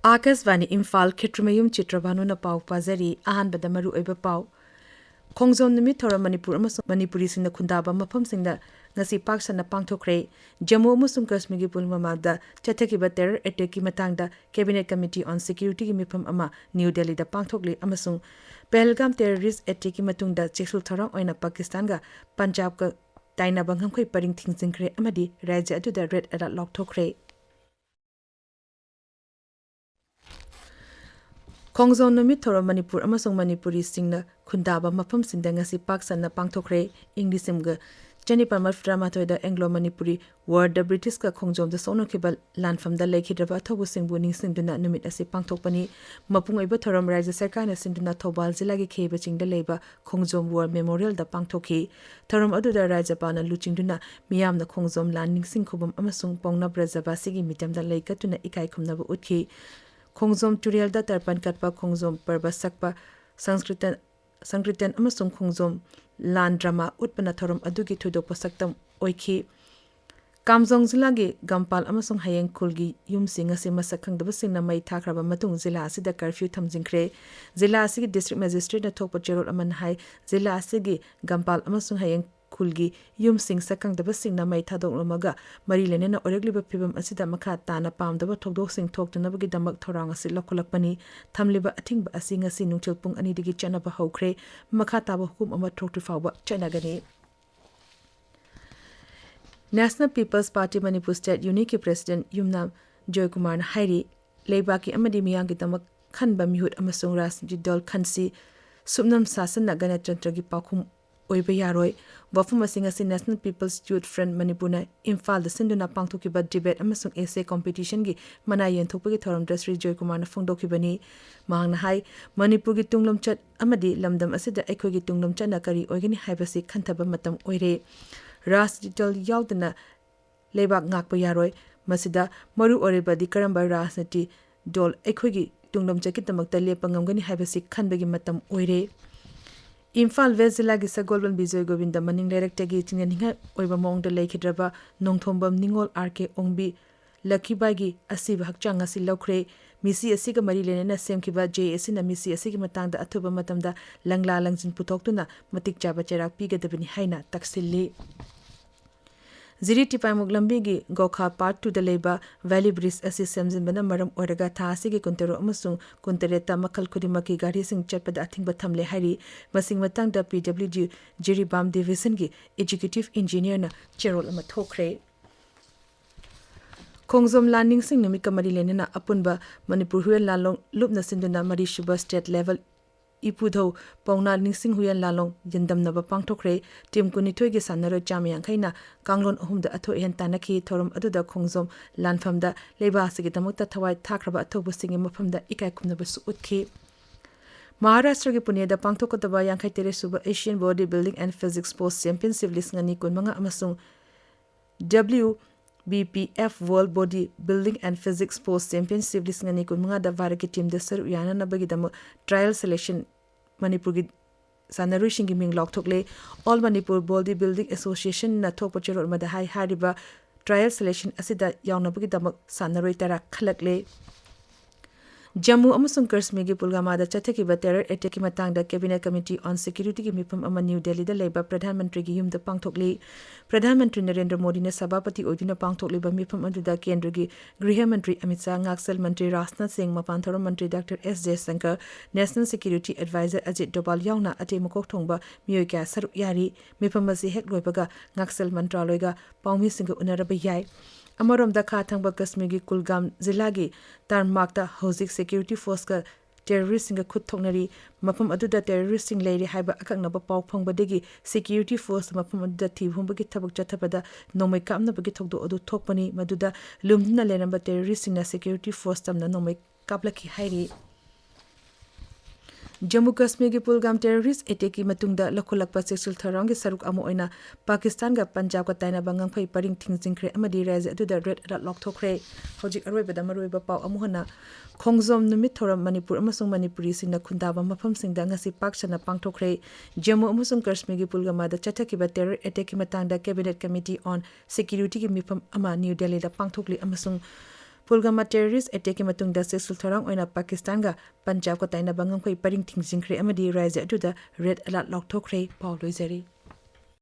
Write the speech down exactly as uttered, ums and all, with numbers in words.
ꯑꯥꯀꯥꯁꯕꯥꯅꯤ ꯏꯝꯐꯥꯜ, ꯈꯦꯇ꯭ꯔꯤꯃꯌꯨꯝ ꯆꯤꯇ꯭ꯔꯚꯥꯅꯨꯅ ꯄꯥꯎ ꯄꯥꯖꯔꯤ꯫ ꯑꯍꯥꯟꯕꯗ ꯃꯔꯨꯑꯣꯏꯕ ꯄꯥꯎ꯫ ꯈꯣꯡꯖꯣꯝ ꯅꯨꯃꯤꯠ ꯊꯧꯔꯝ ꯃꯅꯤꯄꯨꯔ ꯑꯃꯁꯨꯡ ꯃꯅꯤꯄꯨꯔꯤꯁꯤꯡꯅ ꯈꯨꯟꯗꯥꯕ ꯃꯐꯝꯁꯤꯡꯗ ꯉꯁꯤ ꯄꯥꯛ ꯁꯟꯅ ꯄꯥꯡꯊꯣꯛꯈ꯭ꯔꯦ꯫ ꯖꯝꯃꯨ ꯑꯃꯁꯨꯡ ꯀꯥꯁꯃꯤꯔꯒꯤ ꯄꯨꯜꯋꯥꯃꯥꯗ ꯆꯠꯊꯈꯤꯕ terror attackꯀꯤ ꯃꯇꯥꯡꯗ Cabinet Committee on Securityꯒꯤ ꯃꯤꯐꯝ ꯑꯃ ꯅ꯭ꯌꯨ ꯗꯦꯜꯂꯤꯗ ꯄꯥꯡꯊꯣꯛꯂꯤ ꯑꯃꯁꯨꯡ ꯄꯍꯜꯒꯥꯝ terrorist attackꯀꯤ ꯃꯇꯨꯡꯗ ꯆꯦꯛꯁꯤꯜ ꯊꯧꯔꯥꯡ ꯑꯣꯏꯅ ꯄꯥꯀꯤꯁꯇꯥꯟꯒ ꯄꯟꯖꯥꯕꯀ ꯇꯥꯏꯅꯕ ꯉꯝꯈꯩ ꯄꯔꯤꯡ ꯊꯤꯡꯖꯤꯟꯈ꯭ꯔꯦ ꯑꯃꯗꯤ ꯔꯥꯖ꯭ꯌ ꯑꯗꯨꯗ red alert ꯂꯥꯎꯊꯣꯛꯈ꯭ꯔꯦ꯫ ꯈꯣꯡꯖꯣꯝ ꯅꯨꯃꯤꯠ ꯊꯧꯔꯝ ꯃꯅꯤꯄꯨꯔ ꯑꯃꯁꯨꯡ ꯃꯅꯤꯄꯨꯔꯤꯁꯤꯡꯅ ꯈꯨꯟꯗꯥꯕ ꯃꯐꯝꯁꯤꯡꯗ ꯉꯁꯤ ꯄꯥꯛ ꯁꯟꯅ ꯄꯥꯡꯊꯣꯛꯈ꯭ꯔꯦ꯫ ꯏꯪ ꯂꯤꯁꯤꯡꯒ ꯆꯅꯤꯄꯥꯟ ꯃꯔꯤꯐꯨꯇꯔꯥꯃꯥꯊꯣꯏꯗ Anglo Manipuri Warꯗ ꯕ꯭ꯔꯤꯇꯤꯁꯀ ꯈꯣꯡꯖꯣꯝꯗ ꯁꯣꯛꯅꯈꯤꯕ ꯂꯥꯟꯐꯝꯗ ꯂꯩꯈꯤꯗ꯭ꯔꯕ ꯑꯊꯧꯕꯁꯤꯡꯕꯨ ꯅꯤꯡꯁꯤꯡꯗꯨꯅ ꯅꯨꯃꯤꯠ ꯑꯁꯤ ꯄꯥꯡꯊꯣꯛꯄꯅꯤ꯫ ꯃꯄꯨꯡ ꯑꯣꯏꯕ ꯊꯧꯔꯝ ꯔꯥꯖ꯭ꯌ ꯁꯔꯀꯥꯔꯅ ꯁꯤꯟꯗꯨꯅ ꯊꯧꯕꯥꯜ ꯖꯤꯂꯥꯒꯤ ꯈꯦꯕ ꯆꯤꯡꯗ ꯂꯩꯕ ꯈꯣꯡꯖꯣꯝ War Memorialꯗ ꯄꯥꯡꯊꯣꯛꯈꯤ꯫ ꯊꯧꯔꯝ ꯑꯗꯨꯗ ꯔꯥꯖ꯭ꯌꯄꯥꯜꯅ ꯂꯨꯆꯤꯡꯗꯨꯅ ꯃꯤꯌꯥꯝꯅ ꯈꯣꯡꯖꯣꯝ ꯂꯥꯟ ꯅꯤꯡꯁꯤꯡ ꯈꯨꯕꯝ ꯑꯃꯁꯨꯡ ꯄꯥꯎꯅꯥ ꯕ꯭ꯔꯖꯕꯥꯁꯤꯒꯤ ꯃꯤꯇꯝꯗ ꯂꯩ ꯀꯠꯇꯨꯅ ꯏꯀꯥꯏ ꯈꯨꯝꯅꯕ ꯎꯠꯈꯤ꯫ ꯈꯣꯡꯖꯣꯝ ꯇꯨꯔꯦꯜꯗ ꯇꯔꯄꯟ ꯀꯠꯄ, ꯈꯣꯡꯖꯣꯝ ꯄꯔꯕ ꯁꯛꯄ, ꯁꯪꯁꯀ꯭ꯔꯤꯇꯟ, ꯁꯪꯀ꯭ꯔꯤꯇꯟ ꯑꯃꯁꯨꯡ ꯈꯣꯡꯖꯣꯝ ꯂꯥꯟ ꯗ꯭ꯔꯃꯥ ꯎꯠꯄꯅ ꯊꯧꯔꯝ ꯑꯗꯨꯒꯤ ꯊꯣꯏꯗꯣꯛꯄ ꯁꯛꯇꯝ ꯑꯣꯏꯈꯤ꯫ ꯀꯥꯝꯖꯣꯡ ꯖꯤꯂꯥꯒꯤ ꯒꯝꯄꯥꯜ ꯑꯃꯁꯨꯡ ꯍꯌꯦꯡ ꯈꯨꯜꯒꯤ ꯌꯨꯝꯁꯤꯡ ꯑꯁꯤ ꯃꯁꯛ ꯈꯪꯗꯕꯁꯤꯡꯅ ꯃꯩ ꯊꯥꯈ꯭ꯔꯕ ꯃꯇꯨꯡ ꯖꯤꯂꯥ ꯑꯁꯤꯗ curfew ꯊꯝꯖꯤꯟꯈ꯭ꯔꯦ꯫ ꯖꯤꯂꯥ ꯑꯁꯤꯒꯤ district magistrateꯅ ꯊꯣꯛꯄ ꯆꯦꯔꯣꯜ ꯑꯃꯅ ꯍꯥꯏ, ꯖꯤꯂꯥ ꯑꯁꯤꯒꯤ ꯒꯝꯄꯥꯜ ꯑꯃꯁꯨꯡ ꯍꯌꯦꯡ ꯈꯨꯜꯒꯤ ꯌꯨꯝꯁꯤꯡ ꯁꯛꯈꯪꯗꯕꯁꯤꯡꯅ ꯃꯩ ꯊꯥꯗꯣꯛꯂꯝꯃꯒ ꯃꯔꯤ ꯂꯩꯅꯅ ꯑꯣꯏꯔꯛꯂꯤꯕ ꯐꯤꯕꯝ ꯑꯁꯤꯗ ꯃꯈꯥ ꯇꯥꯅ ꯄꯥꯝꯗꯕ ꯊꯧꯗꯣꯛꯁꯤꯡ ꯊꯣꯛꯇꯅꯕꯒꯤꯗꯃꯛ ꯊꯧꯔꯥꯡ ꯑꯁꯤ ꯂꯧꯈꯠꯂꯛꯄꯅꯤ꯫ ꯊꯝꯂꯤꯕ ꯑꯊꯤꯡꯕ ꯑꯁꯤ ꯉꯁꯤ ꯅꯨꯡꯊꯤꯜ ꯄꯨꯡ ꯑꯅꯤꯗꯒꯤ ꯆꯠꯅꯕ ꯍꯧꯈ꯭ꯔꯦ꯫ ꯃꯈꯥ ꯇꯥꯕ ꯍꯨꯀꯨꯝ ꯑꯃ ꯊꯣꯛꯇ꯭ꯔꯤ ꯐꯥꯎꯕ ꯆꯠꯅꯒꯅꯤ꯫ National People's Party Manipur State Unitꯀꯤ President ꯌꯨꯝꯅꯥꯝ ꯖꯣꯏꯀꯨꯃꯥꯔꯅ ꯍꯥꯏꯔꯤ, ꯂꯩꯕꯥꯛꯀꯤ ꯑꯃꯗꯤ ꯃꯤꯌꯥꯝꯒꯤꯗꯃꯛ ꯈꯟꯕ ꯃꯤꯍꯨꯠ ꯑꯃꯁꯨꯡ ꯔꯥꯖꯅꯤꯇꯤ ꯗꯜ ꯈꯟꯁꯤ꯫ ꯁꯨꯞꯅꯝ ꯁꯥꯁꯟꯅ ꯒꯅꯇꯟꯇ꯭ꯔꯒꯤ ꯄꯥꯎꯈꯨꯝ ꯑꯣꯏꯕ ꯌꯥꯔꯣꯏ꯫ ꯋꯥꯐꯝ ꯑꯁꯤ ꯉꯁꯤ National People's Youth Front ꯃꯅꯤꯄꯨꯔꯅ ꯏꯝꯐꯥꯜꯗ ꯁꯤꯟꯗꯨꯅ ꯄꯥꯡꯊꯣꯛꯈꯤꯕ debate ꯑꯃꯁꯨꯡ essay competitionꯒꯤ ꯃꯅꯥ ꯌꯦꯟꯊꯣꯛꯄꯒꯤ ꯊꯧꯔꯝꯗ ꯁ꯭ꯔꯤ ꯖꯣꯏꯀꯨꯃꯥꯔꯅ ꯐꯣꯡꯗꯣꯛꯈꯤꯕꯅꯤ꯫ ꯃꯍꯥꯛꯅ ꯍꯥꯏ, ꯃꯅꯤꯄꯨꯔꯒꯤ ꯇꯨꯡꯂꯝꯆꯠ ꯑꯃꯗꯤ ꯂꯝꯗꯝ ꯑꯁꯤꯗ ꯑꯩꯈꯣꯏꯒꯤ ꯇꯨꯡꯂꯝꯆꯠꯅ ꯀꯔꯤ ꯑꯣꯏꯒꯅꯤ ꯍꯥꯏꯕꯁꯤ ꯈꯟꯊꯕ ꯃꯇꯝ ꯑꯣꯏꯔꯦ꯫ ꯔꯥꯖꯅꯤꯇꯤ ꯗꯜ ꯌꯥꯎꯗꯅ ꯂꯩꯕꯥꯛ ꯉꯥꯛꯄ ꯌꯥꯔꯣꯏ꯫ ꯃꯁꯤꯗ ꯃꯔꯨ ꯑꯣꯏꯔꯤꯕꯗꯤ ꯀꯔꯝꯕ ꯔꯥꯖꯅꯤꯇꯤ ꯗꯜ ꯑꯩꯈꯣꯏꯒꯤ ꯇꯨꯡꯂꯝꯆꯠꯀꯤꯗꯃꯛꯇ ꯂꯦꯞꯄ ꯉꯝꯒꯅꯤ ꯍꯥꯏꯕꯁꯤ ꯈꯟꯕꯒꯤ ꯃꯇꯝ ꯑꯣꯏꯔꯦ꯫ ꯏꯝꯐꯥꯜ ꯋꯦꯁ ꯖꯤꯂꯥꯒꯤ ꯁꯒꯣꯜꯕꯟ ꯕꯤꯖꯣꯏ ꯒꯣꯕꯤꯟꯗ ꯃꯅꯤꯡ ꯂꯩꯔꯛꯇꯒꯤ ꯆꯤꯡꯅꯅꯤꯡꯉꯥꯏ ꯑꯣꯏꯕ ꯃꯑꯣꯡꯗ ꯂꯩꯈꯤꯗ꯭ꯔꯕ ꯅꯣꯡꯊꯣꯝꯕꯝ ꯅꯤꯉꯣꯜ ꯑꯥꯔ ꯀꯦ ꯑꯣꯡꯕꯤ ꯂꯛꯈꯤꯕꯥꯏꯒꯤ ꯑꯁꯤꯕ ꯍꯛꯆꯥꯡ ꯑꯁꯤ ꯂꯧꯈ꯭ꯔꯦ꯫ ꯃꯤꯁꯤ ꯑꯁꯤꯒ ꯃꯔꯤ ꯂꯩꯅꯅ ꯁꯦꯝꯈꯤꯕ ꯖꯦ ꯑꯦ ꯁꯤꯅ ꯃꯤꯁꯤ ꯑꯁꯤꯒꯤ ꯃꯇꯥꯡꯗ ꯑꯊꯨꯕ ꯃꯇꯝꯗ ꯂꯪꯂꯥ ꯂꯪꯖꯤꯟ ꯄꯨꯊꯣꯛꯇꯨꯅ ꯃꯇꯤꯛ ꯆꯥꯕ ꯆꯩꯔꯥꯛ ꯄꯤꯒꯗꯕꯅꯤ ꯍꯥꯏꯅ ꯇꯛꯁꯤꯜꯂꯤ꯫ ꯖꯤꯔꯤ ꯇꯤꯄꯥꯏꯃꯨꯛ ꯂꯝꯕꯤꯒꯤ ꯒꯣꯈꯥ ꯄꯥꯔꯠ ꯇꯨꯗ ꯂꯩꯕ ꯚꯦꯂꯤ ꯕ꯭ꯔꯤꯖ ꯑꯁꯤ ꯁꯦꯝꯖꯤꯟꯕꯅ ꯃꯔꯝ ꯑꯣꯏꯔꯒ ꯊꯥ ꯑꯁꯤꯒꯤ ꯀꯨꯟꯇꯔꯨꯛ ꯑꯃꯁꯨꯡ ꯀꯨꯟꯇꯔꯦꯠꯇ ꯃꯈꯜ ꯈꯨꯗꯤꯡꯃꯛꯀꯤ ꯒꯥꯔꯤꯁꯤꯡ ꯆꯠꯄꯗ ꯑꯊꯤꯡꯕ ꯊꯝꯂꯦ ꯍꯥꯏꯔꯤ꯫ ꯃꯁꯤꯒꯤ ꯃꯇꯥꯡꯗ ꯄꯤ ꯗꯕ꯭ꯂꯤꯎ ꯗꯤ ꯖꯤꯔꯤꯕꯥꯝ ꯗꯤꯚꯤꯖꯟꯒꯤ ꯑꯦꯛꯖꯤꯀ꯭ꯌꯨꯇꯤꯚ ꯏꯟꯖꯤꯅꯤꯌꯔꯅ ꯆꯦꯔꯣꯜ ꯑꯃ ꯊꯣꯛꯈ꯭ꯔꯦ꯫ ꯈꯣꯡꯖꯣꯝ ꯂꯥꯟ ꯅꯤꯡꯁꯤꯡ ꯅꯨꯃꯤꯠꯀ ꯃꯔꯤ ꯂꯩꯅꯅ ꯑꯄꯨꯟꯕ ꯃꯅꯤꯄꯨꯔ ꯍꯨꯌꯦꯟ ꯂꯥꯂꯣꯡ ꯂꯨꯞꯅ ꯁꯤꯟꯗꯨꯅ ꯃꯔꯤꯁꯨꯕ ꯁ꯭ꯇꯦꯠ ꯂꯦꯚꯦꯜ ꯏꯄꯨꯙꯧ ꯄꯥꯎꯅꯥ ꯅꯤꯡꯁꯤꯡ ꯍꯨꯌꯦꯟ ꯂꯥꯂꯣꯡ ꯌꯦꯟꯗꯝꯅꯕ ꯄꯥꯡꯊꯣꯛꯈ꯭ꯔꯦ꯫ ꯇꯤꯝ ꯀꯨꯟꯅꯤꯊꯣꯏꯒꯤ ꯁꯥꯟꯅꯔꯣꯏ ꯆꯥꯝꯃ ꯌꯥꯡꯈꯩꯅ ꯀꯥꯡꯂꯣꯟ ꯑꯍꯨꯝꯗ ꯑꯊꯣꯏ ꯑꯍꯦꯟ ꯇꯥꯟꯅꯈꯤ꯫ ꯊꯧꯔꯝ ꯑꯗꯨꯗ ꯈꯣꯡꯖꯣꯝ ꯂꯥꯟꯐꯝꯗ ꯂꯩꯕꯥꯛ ꯑꯁꯤꯒꯤꯗꯃꯛꯇ ꯊꯋꯥꯏ ꯊꯥꯈ꯭ꯔꯕ ꯑꯊꯧꯕꯁꯤꯡꯒꯤ ꯃꯐꯝꯗ ꯏꯀꯥꯏ ꯈꯨꯝꯅꯕꯁꯨ ꯎꯠꯈꯤ꯫ ꯃꯍꯥꯔꯥꯁꯇ꯭ꯔꯒꯤ ꯄꯨꯅꯦꯗ ꯄꯥꯡꯊꯣꯛꯀꯗꯕ ꯌꯥꯡꯈꯩ ꯇꯔꯦꯠ ꯁꯨꯕ Asian Body Building and Physics Sports Championship ꯂꯤꯁꯤꯡ ꯑꯅꯤ ꯀꯨꯟꯃꯉꯥ ꯑꯃꯁꯨꯡ W B P F World Body Building and Physics Sports Championship ꯂꯤꯁꯤꯡ ꯑꯅꯤ ꯀꯨꯟꯃꯉꯥꯗ ꯚꯥꯔꯠꯀꯤ ꯇꯤꯝꯗ ꯁꯔꯨꯛ ꯌꯥꯅꯅꯕꯒꯤꯗꯃꯛ trial selection ꯃꯅꯤꯄꯨꯔꯒꯤ ꯁꯥꯟꯅꯔꯣꯏꯁꯤꯡꯒꯤ ꯃꯤꯡ ꯂꯥꯎꯊꯣꯛꯂꯦ꯫ All Manipur Body Building Associationꯅ ꯊꯣꯛꯄ ꯆꯦꯔꯣꯜ ꯑꯃꯗ ꯍꯥꯏ, ꯍꯥꯏꯔꯤꯕ trial selection ꯑꯁꯤꯗ ꯌꯥꯎꯅꯕꯒꯤꯗꯃꯛ ꯁꯥꯟꯅꯔꯣꯏ ꯇꯔꯥ ꯈꯜꯂꯛꯂꯦ꯫ ꯖꯝꯃꯨ ꯑꯃꯁꯨꯡ ꯀꯥꯁꯃꯤꯔꯒꯤ ꯄꯨꯜꯋꯥꯃꯥꯗ ꯆꯠꯊꯈꯤꯕ terror attackꯀꯤ ꯃꯇꯥꯡꯗ Cabinet Committee on Securityꯒꯤ ꯃꯤꯐꯝ ꯑꯃ ꯅ꯭ꯌꯨ ꯗꯦꯜꯂꯤꯗ ꯂꯩꯕ ꯄ꯭ꯔꯙꯥꯟ ꯃꯟꯇ꯭ꯔꯤꯒꯤ ꯌꯨꯝꯗ ꯄꯥꯡꯊꯣꯛꯂꯤ꯫ ꯄ꯭ꯔꯙꯥꯟ ꯃꯟꯇ꯭ꯔꯤ ꯅꯔꯦꯟꯗ꯭ꯔ ꯃꯣꯗꯤꯅ ꯁꯚꯥꯄꯇꯤ ꯑꯣꯏꯗꯨꯅ ꯄꯥꯡꯊꯣꯛꯂꯤꯕ ꯃꯤꯐꯝ ꯑꯗꯨꯗ ꯀꯦꯟꯗ꯭ꯔꯒꯤ ꯒ꯭ꯔꯤꯍ ꯃꯟꯇ꯭ꯔꯤ ꯑꯃꯤꯠ ꯁꯥꯍ, ꯉꯥꯛꯁꯦꯜ ꯃꯟꯇ꯭ꯔꯤ ꯔꯥꯖꯅꯥꯊ ꯁꯤꯡꯍ, ꯃꯄꯥꯟ ꯊꯧꯔꯝ ꯃꯟꯇ꯭ꯔꯤ ꯗꯥꯛꯇꯔ ꯑꯦꯁ ꯖꯌꯁꯪꯀꯔ, National Security Advisor ꯑꯖꯤꯠ ꯗꯣꯚꯥꯜ ꯌꯥꯎꯅ ꯑꯇꯩ ꯃꯀꯣꯛ ꯊꯣꯡꯕ ꯃꯤꯑꯣꯏ ꯀꯌꯥ ꯁꯔꯨꯛ ꯌꯥꯔꯤ꯫ ꯃꯤꯐꯝ ꯑꯁꯤ ꯍꯦꯛ ꯂꯣꯏꯕꯒ ꯉꯥꯛꯁꯦꯜ ꯃꯟꯇ꯭ꯔꯥꯂꯣꯏꯒ ꯄꯥꯎꯃꯤꯁꯤꯡꯒ ꯎꯅꯔꯕ ꯌꯥꯏ꯫ ꯑꯃꯔꯣꯝꯗ, ꯈꯥ ꯊꯪꯕ ꯀꯥꯁꯃꯤꯔꯒꯤ ꯀꯨꯜꯒꯥꯝ ꯖꯤꯂꯥꯒꯤ ꯇꯥꯔꯃꯥꯛꯇ ꯍꯧꯖꯤꯛ security forceꯀ terroristꯁꯤꯡꯒ ꯈꯨꯠ ꯊꯣꯛꯅꯔꯤ꯫ ꯃꯐꯝ ꯑꯗꯨꯗ terroristꯁꯤꯡ ꯂꯩꯔꯤ ꯍꯥꯏꯕ ꯑꯀꯛꯅꯕ ꯄꯥꯎ ꯐꯪꯕꯗꯒꯤ security force ꯃꯐꯝ ꯑꯗꯨꯗ ꯊꯤꯕ ꯍꯨꯝꯕꯒꯤ ꯊꯕꯛ ꯆꯠꯊꯕꯗ ꯅꯣꯡꯃꯩ ꯀꯥꯞꯅꯕꯒꯤ ꯊꯧꯗꯣꯛ ꯑꯗꯨ ꯊꯣꯛꯄꯅꯤ꯫ ꯃꯗꯨꯗ ꯂꯨꯝꯗꯨꯅ ꯂꯩꯔꯝꯕ terroristꯁꯤꯡꯅ security force ꯇꯝꯅ ꯅꯣꯡꯃꯩ ꯀꯥꯞꯂꯛꯈꯤ ꯍꯥꯏꯔꯤ꯫ ꯖꯝꯃꯨ ꯀꯥꯁꯃꯤꯔꯒꯤ ꯄꯨꯜꯒꯥꯝ terrorist attackꯀꯤ ꯃꯇꯨꯡꯗ ꯂꯧꯈꯠꯂꯛꯄ ꯆꯦꯛꯁꯤꯜ ꯊꯧꯔꯥꯡꯒꯤ ꯁꯔꯨꯛ ꯑꯃ ꯑꯣꯏꯅ ꯄꯥꯀꯤꯁꯇꯥꯟꯒ ꯄꯟꯖꯥꯕꯀ ꯇꯥꯏꯅꯕ ꯉꯝꯈꯩ ꯄꯔꯤꯡ ꯊꯤꯡꯖꯤꯟꯈ꯭ꯔꯦ ꯑꯃꯗꯤ ꯔꯥꯖ꯭ꯌ ꯑꯗꯨꯗ red alert ꯂꯥꯎꯊꯣꯛꯈ꯭ꯔꯦ꯫ ꯍꯧꯖꯤꯛ ꯑꯔꯣꯏꯕꯗ ꯃꯔꯨꯑꯣꯏꯕ ꯄꯥꯎ ꯑꯃꯨꯛ ꯍꯟꯅ꯫ ꯈꯣꯡꯖꯣꯝ ꯅꯨꯃꯤꯠ ꯊꯧꯔꯝ ꯃꯅꯤꯄꯨꯔ ꯑꯃꯁꯨꯡ ꯃꯅꯤꯄꯨꯔꯤꯁꯤꯡꯅ ꯈꯨꯟꯗꯥꯕ ꯃꯐꯝꯁꯤꯡꯗ ꯉꯁꯤ ꯄꯥꯛ ꯁꯟꯅ ꯄꯥꯡꯊꯣꯛꯈ꯭ꯔꯦ꯫ ꯖꯝꯃꯨ ꯑꯃꯁꯨꯡ ꯀꯥꯁꯃꯤꯔꯒꯤ ꯄꯨꯜꯒꯥꯃꯥꯗ ꯆꯠꯊꯈꯤꯕ terror attackꯀꯤ ꯃꯇꯥꯡꯗ Cabinet Committee on Securityꯒꯤ ꯃꯤꯐꯝ ꯑꯃ ꯅ꯭ꯌꯨ ꯗꯦꯜꯂꯤꯗ ꯄꯥꯡꯊꯣꯛꯂꯤ ꯑꯃꯁꯨꯡ ꯄꯨꯜꯒꯥꯃꯥ terrorist attackꯀꯤ ꯃꯇꯨꯡꯗ ꯆꯦꯛꯁꯤꯜ ꯊꯧꯔꯥꯡ ꯑꯣꯏꯅ ꯄꯥꯀꯤꯁꯇꯥꯟꯒ ꯄꯟꯖꯥꯕꯀ ꯇꯥꯏꯅꯕ ꯉꯝꯈꯩ ꯄꯔꯤꯡ ꯊꯤꯡꯖꯤꯟꯈ꯭ꯔꯦ ꯑꯃꯗꯤ ꯔꯥꯖ꯭ꯌ ꯑꯗꯨꯗ red alert ꯂꯥꯎꯊꯣꯛꯈ꯭ꯔꯦ꯫ ꯄꯥꯎ ꯂꯣꯏꯖꯔꯤ꯫